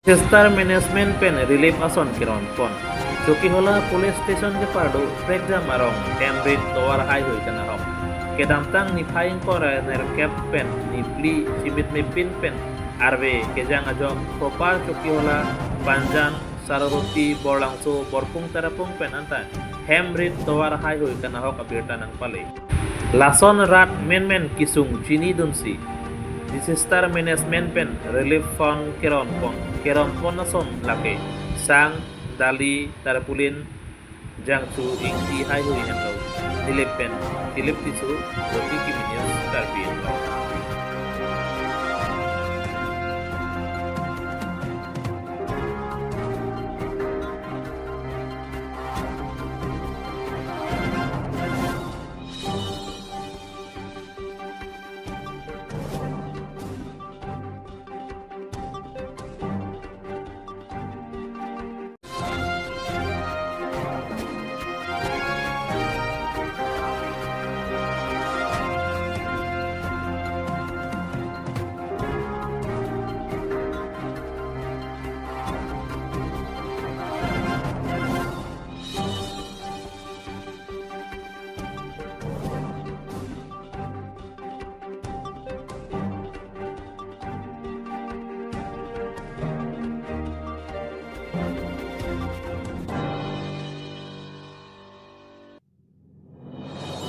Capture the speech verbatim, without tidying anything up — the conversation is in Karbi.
Disaster management pen relief ason keron pon. Chokihola police station kepado prekjam arong hem rit tovar haihui kanahok. Kedamtang niphai ingkoi ra nerkep pen niphli chimit mepin pen arve kejang ajok Propa Chokihola, Panjan, Saroroti, Borlangso, Borpung Tarapung pen anta hem rit tovar haihui kanahok abirta nangpale. Lason rat menmen kesung chinidunsi disaster management pen relief fund keron pon. Keron pon ason lake sang, dali, tarpaulin, jangchu, ingti haihui henlo. Nilip pen Philip Tisso, Roti Kimi News, Karbi Anglong.